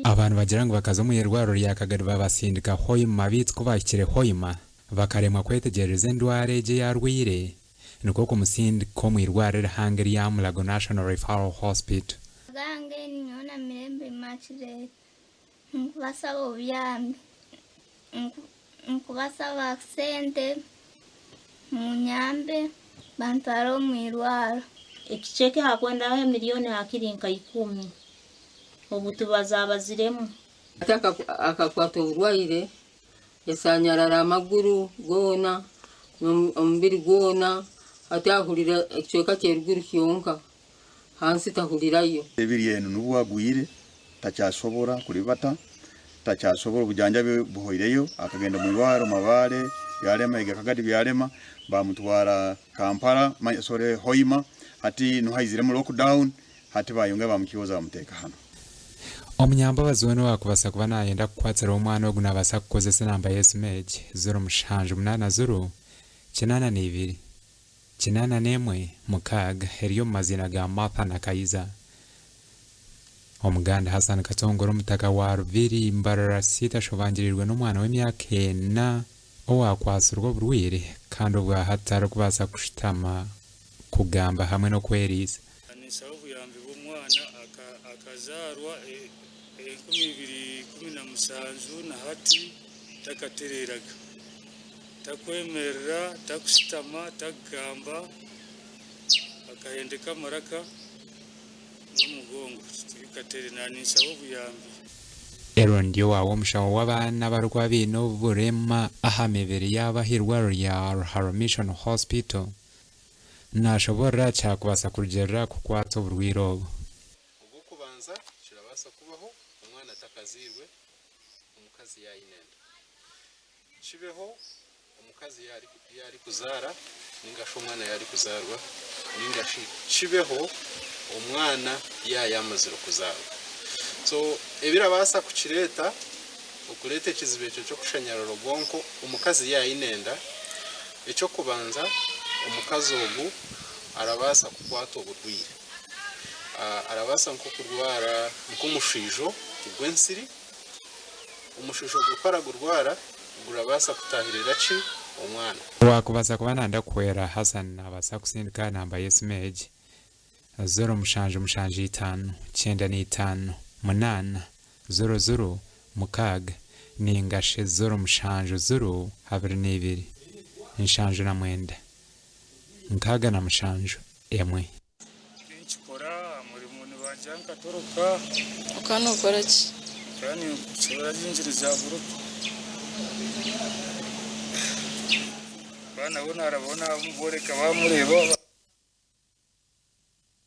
Aba nibagira ngu bakaza omu irwariro rya Kagadi babasindika Hoima beitu ku bahikire Hoima bakaremwa kwetegyereza endwara egi ei arwaire nikwo kumusindika omu irwariro erihango erya Mulago National Referral Hospital. Gange ninyowe na Mirembe Immaculate nkubasaba obuyambi nkubasaba sente munyambe bantware omu irwaro. Ekicweka ahakwendaho emiliyoni hakiri nka ikumi obu tubazabaziremu. Hati akakwatwa oburwaire yasanyarara amaguru goona n'omubiri gwona hati ahurira ekicweka ky'eruguru kyonka hansi tahurirayo. Ebiri enu nubwo agwire takyasobora kuribata, takyasobora obujanjabi buhoireyo, akagenda omu irwarro Mabale byalema, ega Kagadi byalema, bamutwara Kampala, sorry Hoima, hati nuho haiziremu lockdown, hati bayongera bamukyoza bamuteeka hanu. Omunyambabazi weena owaakubaasa kuba naayenda kukwatira omwana ogu naabaasa kukozesa enamba y'esimu egi, ziro mushanju munaana ziro, kinaana na ibiri, 81 6 eri omu maziina ga Martha Nakayiza. Omuganda Hassan Katongore omutaka wa Rubiri Mbarara City ashobangiriirwe n'omwana w'emyaka ena owakwatsirwe oburwaire kandi obwahati tarikubaasa kushutama, kugamba hamwe n'okweriisa. Ninshaba obuyambi bw'omwana akazaarwa 2017 na hati takatereeraga. Takwemerera, takushutama, takugamba, akahendeka amaraka n'omugongo tibikatereera. Ninshaba obuyambi. Eron Diowa omushaho w'abaana abarikuba baine oburema aha mibiri yaabo ah'eirwariro rya Ruharo Mission Hospital nashoborora aha kyakubaasa kurugiirira aha kukwata oburwaire obu. Ogw'okubanza, kirabaasa kubaho omwana atakazairwe, omukazi yaaba aine enda. Kibeho omukazi yaaba arikuzaara ninga shi omwana yaaba arikuzaarwa ninga shi kibeho omwana yaaba yaamazire kuzaarwa. So ebirabaasa kukireeta, okureeta ekizibu ekyo ky'okushanyarara obwonko omukazi yaaba aine enda, eky'okubanza omukazi ogu arabaasa kukwatwa oburwaire. Arabaasa nk'okurwara nk'omushwijo gw'ensiri. Omushusho gwe ku aragurwara, gurabaasa kutaahirira ki omwana? Owaakubaasa kuba naayenda kuhwera Hassan naabaasa kusindika aha namba y'esimu egi, ziro mushanju mushanju itaano kyenda na itaano munaana ziro ziro mukaaga ninga shi ziro mushanju ziro abiri na ibiri nshanju na mwenda nkaaga na mushanju emwe. Tinkikora aha murimo nibangya nkatoroka. Okaba nokora ki? Nkaba ninshobora engiri za buropa. Abaana bo narabaho namuboreka bamureeba.